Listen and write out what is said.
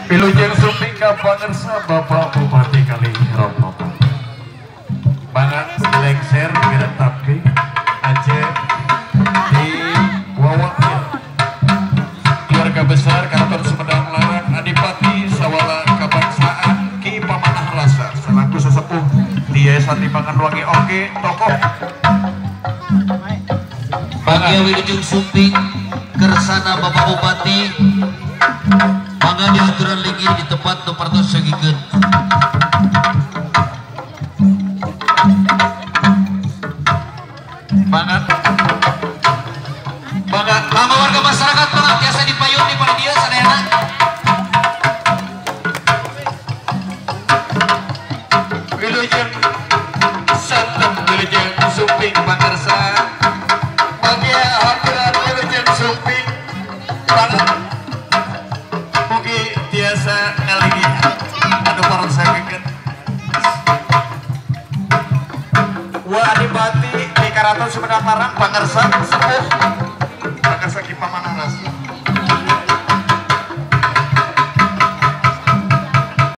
Wilujeng Sumping ka pangersa Bapak Bupati Kali Rompok. Banget lengser gerak tapi aja di wawakil keluarga besar Keraton Sumedang Larang Adipati Sawala Kebangsaan Ki Pamanah Rasa selaku sesepuh di Yayasan Limbangan Wangi oke tokoh. Bangga Wilujeng Sumping kersana Bapak Bupati bangga diaturan lagi di tempat nu partos sagikeun. Banget banget lama warga masyarakat banget biasa dipayun di panitia sadayana. Wilujeng santen Wilujeng Sumping pangersa bangga hadiran Wilujeng Sumping banget mugi tiasa ngaligi anu paros sagikeun. Wa Adipati di Keraton Sumedang Larang pangersa sepuh.